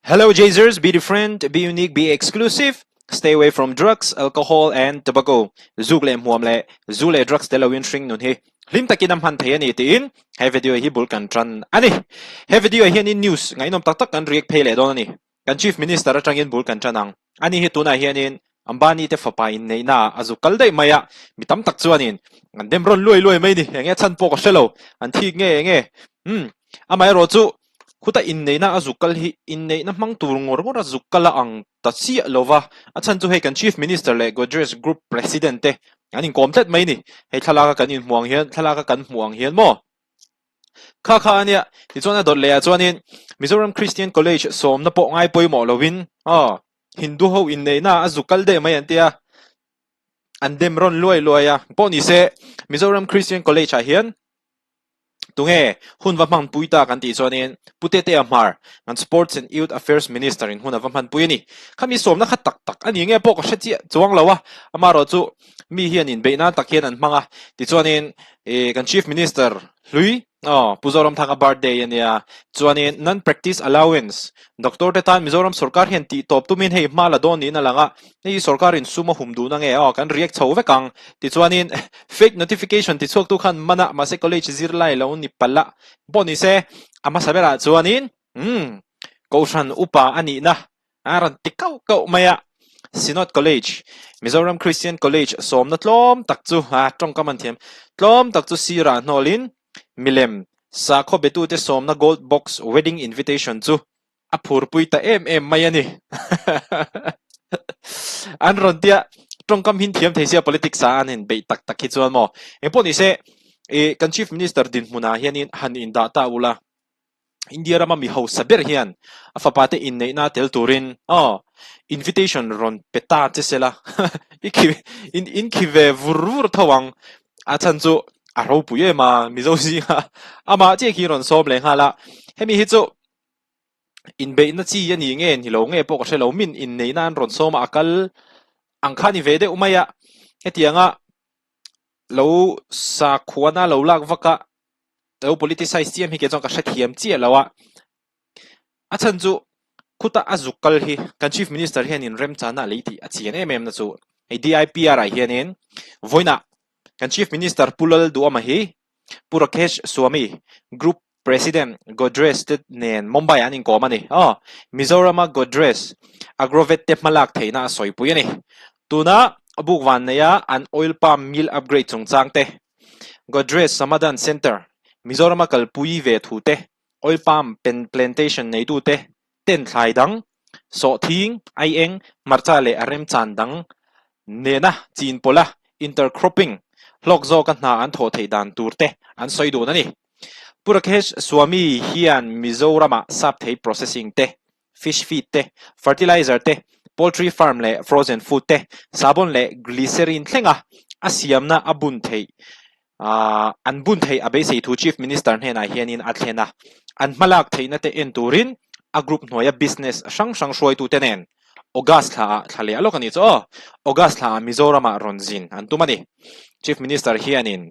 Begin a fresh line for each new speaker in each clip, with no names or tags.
Hello Jazers, be different, be unique, be exclusive, stay away from drugs, alcohol and tobacco. Zuk leh hmuam leh zu leh drugs tel loin hring nun hi hlim takin a hman thei a ni tiin he video hi bul kan tan a ni. He video hianin news ngaihnawm tak tak kan react phei leh dawn a ni. Kan Chief Minister atangin bul kan tan ang. Ani hi tunah hianin Ambani te fapa inneihna ah a zuk kal daih mai a, mi tam tak chuanin an dem rawn luai luai mai ni. Enge chhan pawh ka hre lo, an thik nge enge? Umm, amaherawh chu khuta inneihna a zuk kal hi inneihna hmang tur ngawr ngawr a zuk kal a ang ta chiah lo va, a chhan chu hei kan Chief Minister leh Godrej Group President te an inkawm tlat mai ni. Hei thlalak a kan inhmuh ang hian, thlalak a kan hmuh ang hian maw? Kha kha a nia, tichuan a dawt leh ah chuanin Mizoram Christian College sawmna pawh ngai pawimawh lovin aw Hindu ho inneihna a zuk kal daih mai an tia, an dem rawn luai luai a. Pawh ni se Mizoram Christian College ah hian tunge hun va hmanpui ta kan tih chuanin Pu Tetea Hmar kan Sports and Youth Affairs Minister in hun a va hmanpui a ni. Khami sawmna kha tak tak a ni nge pawh ka hre chiah chuang lo a, amaherawh chu mi hian inbeih nan tak hian an hmang a, tichuanin ih kan Chief Minister hlui aw Pu Zoramthanga birthday a nia, chuanin non practice allowance doctor te tan Mizoram sorkar hian tih tawp tumin hei hma la dawn niin a lang a, hei hi sorkarin sum a hum duh na nge aw kan react chho vek ang, tichuanin fake notification tichhuaktu khan man a mahse college zirlai lo ni palh a pawh ni se a hmasa berah chuanin umm Kohhran upa a nihna A rawn ti kauh kauh mai a, Synod College, Mizoram Christian College sawmna tlawm tak chu a tawngkam an thiam tlawm tak chu sirah hnawlin milem sakhaw betute sawmna gold box wedding invitation chu a phurpui ta em em mai a ni. An rawn tia tawngkam hin thiam thei sia politics ah an inbeih tak tak hi chuan maw. Engpawh nise ih kan Chief Minister dinhmunah hianin han indah ta ula. India rama mi hausa ber hian a fapa te inneihna tel turin aw invitation rawn pe ta che sela i khi in in khi ve vur vur tho ang a chhan chu a ropui em a Mizo zinga amah chiah khi rawn sawm leh nghal a hemi hi chu inbeihna chi a ni nge ni lo nge pawh ka hre lo min inneihna an rawn sawm a a kal ang kha a ni ve deuh mai a hetianga lo sakhuana lo lak vak a. Lo politicize chiam hi kei chuan ka hrethiam chiah lo a, a chhan chu khuta a zuk kal hi kan Chief Minister hianin remchana a lei tih a chian em em na chu hei DIPR ah hianin vawiinah kan Chief Minister Pu Lalduhama hi Pu Rakesh Swamy Group President Godrej te nen Mumbai ah an inkawm a ni. Aw, Mizorama Godrej Agrovet te hmalak theihna a sawipui a ni. Tuna buk vanneia an oil palm mill upgrade chungchang te Godrej Samadhan Centre, Mizorama kalpui ve thu te, Oil Palm Plantation neitute ten thlai dang, sawhthing, aieng, hmarcha leh a remchan dang nena chin pawlha intercropping hlawk zawka hna an thawh theih dan tur te an sawi dun a ni. Pu Rakesh Swamy hian Mizorama sapthei processing te fish feed te, fertilizer te, poultry farm leh frozen food te, sabon leh glycerin thlenga a siamna a bun theih an bun theih a beisei thu Chief Minister hnenah hianin a thlen a. An hmalak theihna te en turin a group hnuaia business hrang hrang hruaitute nen August thlaah thla leh a lawk a nih chu aw. August thlaah Mizoramah rawn zin an tum a ni. Chief Minister hianin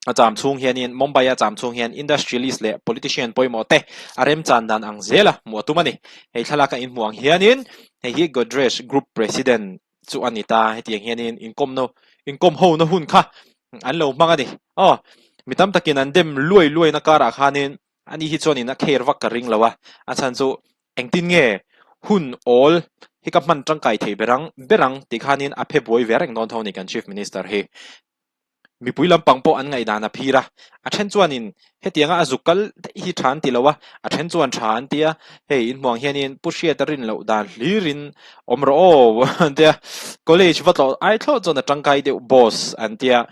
A cham chhung hianin Mumbai a cham chhung hian industrialist leh politician pawimawh te a remchan dan ang zela hmuh a tum a ni. Hei thlalak a inhmuh ang hianin hei hi Godrej Group President chu a ni ta. Hetiang hianin inkawmna inkawm hona hun kha an lo hmang a ni. Aw, mi tam takin an dem luai luaina karah khanin ani hi chuanin a care vak ka ring lo a, a chhan chu engtin nge hun awl hi ka hman tangkai thei ber ang ber ang tih khanin a phe buai ve reng dawn tho a ni kan Chief Minister hi. Mipui lampang pawh an ngaihdan a phir a, a then chuanin hetianga a zuk kal daih hi tha an ti lo a, a then chuan tha an ti a, hei inhmuang hianin Pu Hriata rin loh dan hlirin awm rawh aw an ti a, college va tlawh ai thlawh chuan a tangkai deuh boss an ti a,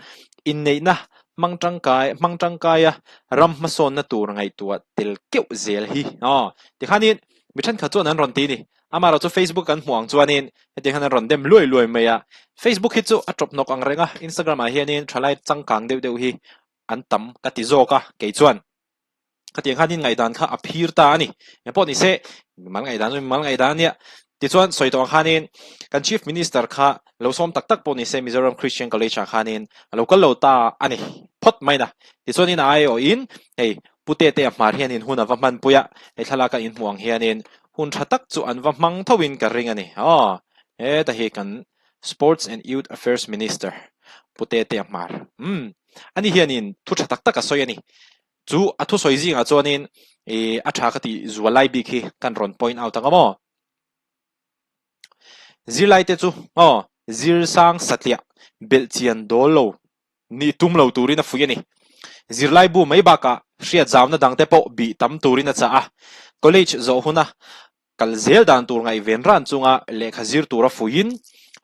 inneihna hmang tangkai hmang tangkaia ram hmasawnna tur ngaihtuah tel keuh zel hi aw tikhanin mi thenkhat chuan an rawn ti a ni. Amaherawh chu Facebook kan hmuh ang chuanin hetiang hian an rawn dem luai luai mai a. Facebook hi chu a tawp hnawk ang reng a, Instagram ah hianin thalai changkang deuh deuh hi an tam ka ti zawk a, kei chuan khatiang khanin ngaihdan kha a phir ta a ni. Engpawh ni se, mimal ngaihdan chu mimal ngaihdan a nia. Tichuan sawi tawh ang khanin kan Chief Minister kha lo sawm tak tak pawh ni se Mizoram Christian College ah khanin a lo kal lo ta a ni phawt mai na. Tichuanin a aiawhin hei Pu Tetea hmar hianin hun a va hmanpui a, hei thlalak a inhmuh ang hianin. Hun tha tak chu an va hmang thoin ka ring a ni. Aw, heta hi kan Sports and Youth Affairs Minister Pu Tetea Hmar. Umm, ani hianin thu tha tak tak a sawi a ni. Chu a thusawi zingah chuanin ih a tha ka tih zual lai bik hi kan rawn point out ang a maw? Zirlaite chu aw zirsang satliah belhchian dawl lo nih tum lo turin a fuih a ni. Zirlai bu mai bakah hriat zauna dangte pawh bih tam turin a chah a. College zawh huna kal zel dan tur ngaihven ran chunga lehkha zir tura fuihin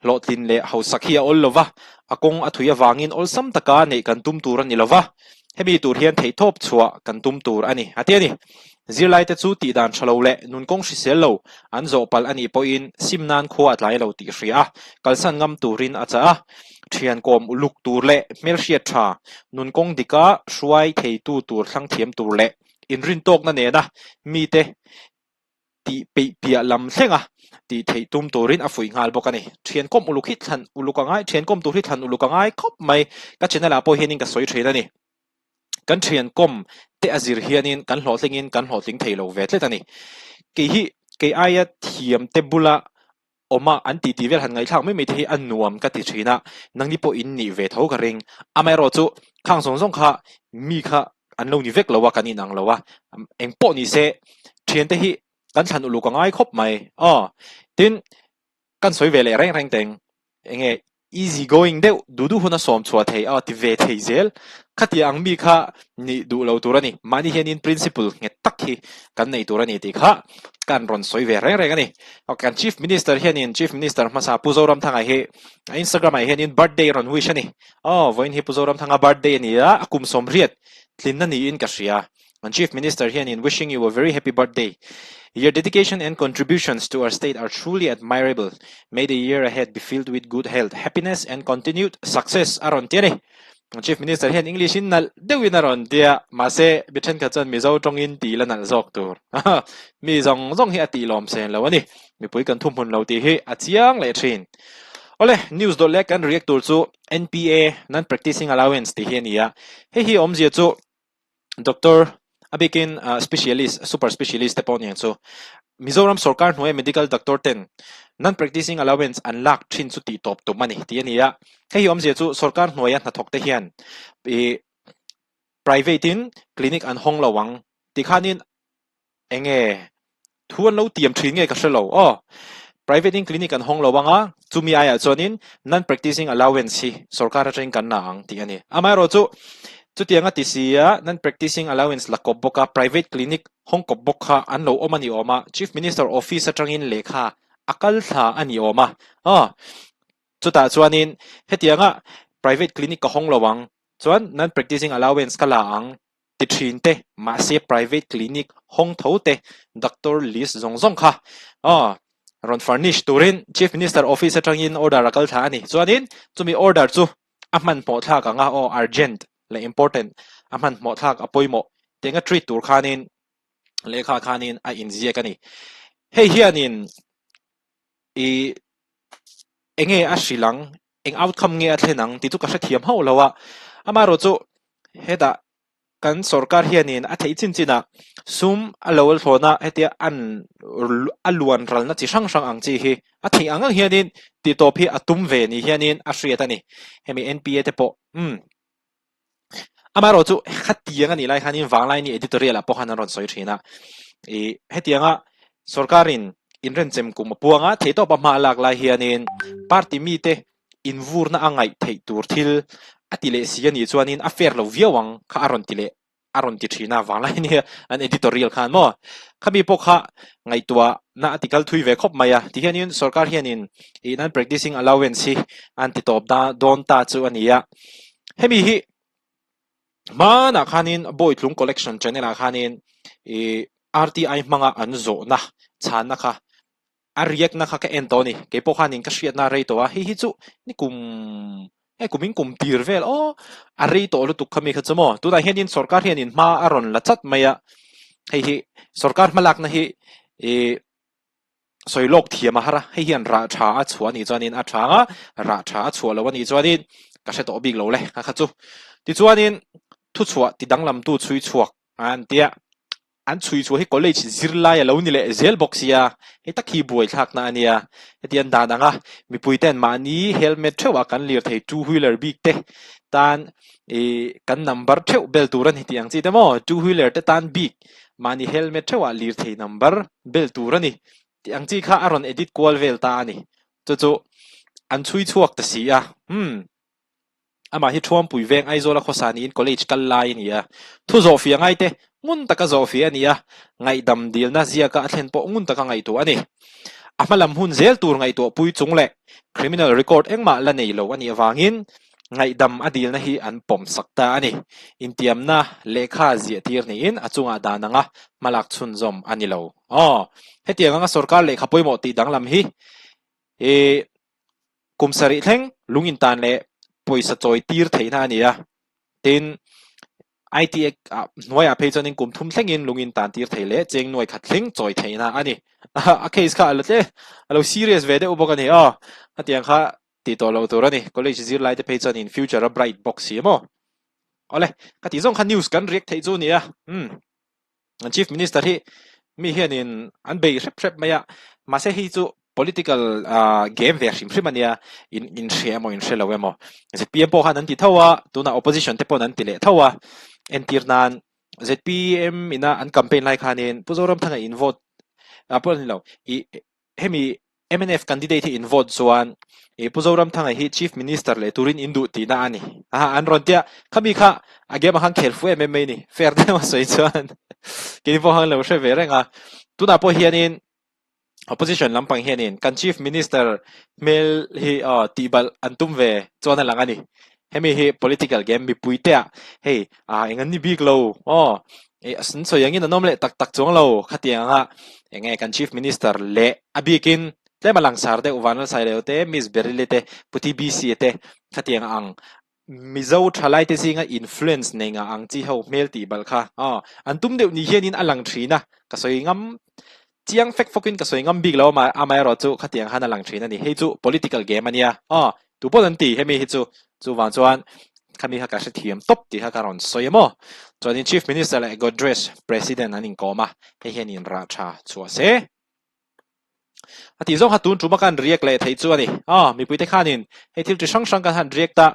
hlawhtlin leh hausak hi a awl lo va, a kawng a thui avangin awlsam taka neih kan tum tur a ni lo va, hemi tur hian theihtawp chhuah kan tum tur a ni, a ti a ni. Zirlaite chu tihdan tha lo leh nunkawng hrisel lo an zawh palh a nih pawhin sim nan khua a tlai lo tih hria a, kalsan ngam turin a chah a. Thian kawm uluk tur leh hmelhriat tha, nunkawng dika hruai theitu tur thlang thiam tur leh inrintawkna nena mite tih peih piah lam thlenga tih theih tum turin a fuih nghal bawk a ni. Thian kawm uluk hi thlan uluk a ngai, thian kawm tur hi thlan uluk a ngai khawp mai. Ka channel ah pawh hianin ka sawi thin a ni. Kan thian kawm te a zir hianin kan hlawhtlingin kan hlawhtling thei lo ve tlet a ni. Kei hi kei aia thiam te bula awm a an titi vel han ngaihthlak mai mai te hi a nuam ka ti thin a, nangni pawh in nih ve tho ka ring. Amaherawh chu khang zawng zawng kha mi kha an lo ni vek lo a, kan inang lo a, eng pawh ni se thiante hi kan thlan uluk a ngai khawp mai. Aw, tin kan sawi ve leh reng reng teng enge easy going deuh duh duh hun a sawm chhuah thei a ti ve thei zel. Khatia ang mi kha nih duh lo tur a ni. Mahni hianin principle nghet tak hi kan nei tur a ni tih kha kan rawn sawi ve reng reng a ni. Kan Chief Minister hianin Chief Minister hmasa Pu Zoramthanga hi a Instagram ah hianin birthday a rawn wish a ni. Aw vawiin hi Pu Zoramthanga birthday a ni a, a kum 80 tlinna niin ka hria. Kan Chief Minister hianin wishing you a very happy birthday. Your dedication and contributions to our state are truly admirable. May the year ahead be filled with good health, happiness and continued success a rawn ti a ni. Kan Chief Minister hian English in nalh deuhin a rawn ti a, mahse mi thenkhat chuan Mizo tawngin tih la nalh zawk tur. Mi zawng zawng hi a tih lawm sen lo a ni. Mipui kan thuhmun lo tih hi a chiang leh thin. Awle, news dawt leh kan react tur chu NPA, Non-Practicing Allowance tih hi a ni a. Hei hi awmzia chu Doctor, a bikin specialist, super specialist te pawh aniang chu. Mizoram sorkar hnuaia medical doctor ten non-practicing allowance an lak thin chu tih tawp tum a ni tih a ni a. Hei hi awmzia chu sorkar hnuaia hnathawk te hian ih private in clinic an hawng lo ang tih khanin Enge thu an lo tiam thin nge ka hre lo aw. Private in clinic an hawng lo ang a, chumi aiah chuanin non practicing allowance hi sorkar atangin kan la ang tih a ni. Amaherawh chu chutianga ti si a non practicing allowance la kawp bawk a private clinic hawng kawp bawk kha an lo awm a ni awm a, Chief Minister office atangin lehkha a kal thla a ni awm a. Aw chutah chuanin hetianga private clinic ka hawng lo ang chuan non practicing allowance ka la ang ti thin te, mahse private clinic hawng tho te doctor list zawng zawng kha aw rawn furnish turin Chief Minister office atangin order a kal thla a ni. Chuanin chumi order chu a hmanhmawh thlak ang a, aw urgent leh important a hmanhmawh thlak a pawimawh tianga treat tur khanin lehkha khanin a inziak a ni. Hei hianin i enge a hrilh ang, eng outcome nge a thlen ang tih chu ka hrethiam hauh lo a, amaherawh chu hetah kan sorkar hianin a theih chin chinah sum a lo thlawn a, hetia an a luan ralna chi hrang hrang ang chi hi a theih ang ang hianin tihtawp hi a tum ve ni hianin a hriat a ni. Hemi NPA te pawh umm amaherawh chu khatiang a nih lai khanin Vanglaini editorial ah pawh khan an rawn sawi thin a, ih hetianga sorkarin inrenchem kum a puang a, theihtawpa hma a lak lai hianin party mite invurna a ngaih theih tur thil a ti leh si a nih chuanin a fair lo viau ang kha a rawn ti leh a rawn ti thin a vanglai nia an editorial khan maw khami pawh kha ngaihtuahna a ti kal thui ve khawp mai a tihianin sorkar hianin ih non practicing allowance hi an ti tawp da dawn ta chu a ni a hemi hi hmanah khanin Bawitlung collection channel ah khanin ih R_T_I hmanga an zawhna chhanna kha A react na kha ka en tawh a ni. Kei pawh khanin ka hriatna a rei tawh a, hei hi chu ni kum hei kum in kum tir vel aw a rei tawh lutuk kha mi kha chu maw. Tunah hianin sorkar hianin hma a rawn la chat mai a, hei hi sorkar hmalakna hi ih sawi lawk thiam a har a, hei hian rah tha a chhuah a nih chuanin a tha ang a, rah tha a chhuah lo a nih chuanin ka hre tawh bik lo le kha kha chu. Tichuanin thuchhuah ti danglamtu chhui chhuak an tia. An chhui chhuah hi college zirlai a lo ni leh zel bawk sia, hei tak hi buaithlakna a nia. Heti an dan anga mipuite'n mahni helmet theuhah kan lirthei two wheeler bik te tan ih kan number theuh bel tur a ni tih ang chi te maw? Two wheeler te tan bik mahni helmet theuhah lirthei number bel tur a ni tih ang chi kha a rawn edit kual vel ta a ni. Chu chu an chhui chhuak ta si a, umm. Amah hi Thuampui veng Aizawla khawsa niin college kal lai a ni a. Thu zawhfiah ngaite ngun taka zawhfiah a ni a, ngaihdam dilna ziaka a thlen pawh ngun taka ngaihtuah a ni. A hma lam hun zel tur ngaihtuah pui chung leh criminal record engmah la nei lo a nih avangin ngaihdam a dilna hi an pawm sak ta a ni. Intiamna lehkha ziah tir niin a chungah dan anga hmalak chhunzawm a ni lo. Aw, hetiang anga sorkar lehkha pawimawh tih danglam hi i Kum sarih thleng lung intan leh pawisa chawi tir theihna a ni a, tin IT Act ah hnuaiah phei chuanin kum thum thlengin lung intan tir thei leh cheng nuai khat thleng chawi theihna a ni. A case kha a la tle, a lo serious ve deuh bawk a ni aw. Hetiang kha tih tawh loh tur a ni. College zirlai te phei chuanin future a bright bawk si maw? Awle, ka tih zawng kha news kan react theih chu a ni a, umm. An Chief Minister hi mi hianin an bei hrep hrep mai a, mahse hei chu political game ve hrim hrim a nia, in in hria emaw in hre lo emaw. ZPM pawh khan an ti tho a, tunah opposition te pawhin an ti leh tho a, entir nan ZPM ina an campaign lai khanin Pu Zoramthanga in vote ah pawh a ni lo, ih Hemi mnf candidate hi in vote chuan i Pu Zoramthanga hi Chief Minister leh turin in duh tihna a ni. Aha, an rawn tia, khami kha a game ah khan khel fu em em mai ni, fair deuh a sawi chuan keini pawh khan lo hre ve reng a. Tunah pawh hianin opposition lampang hianin kan Chief Minister hmel hi aw tihbalh an tum ve chuan a lang a ni. Hemi hi political game mipui te ah hei ah eng an ni bik lo aw eh a sawi angin an awm leh tak tak chuang lo khatiang anga eng nge kan chief minister leh a bikin tlem a langsar deuh Vanlalsaileu te Miss Beryl-i te Pu TBC te khatiang ang Mizo thalai te zinga influence nei ngah ang chi ho hmel tih balh kha aw an tum deuh ni hianin a lang thin a ka sawi ngam Chiang fek fawkin ka sawi ngam bik lo a, amaherawh chu khatiang khan a lang thin a ni. Hei chu political game a nia. Aw, tu pawh an ti hemi hi chu. Chuvang chuan khami kha ka hrethiam tawp tih kha ka rawn sawi a maw. Chuanin Chief Minister leh Godrej President an inkawm a, hei hian inrah tha chhuah se. A tih zawng kha tun tuma kan react leh theih chu a ni. Aw, mipuite khanin hei thil chi hrang hrang kan han react a,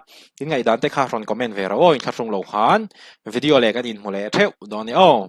in ngaihdan te kha rawn comment ve rawh aw, inthlahrung lo khan video leh kan inhmu leh theuh dawn a ni aw.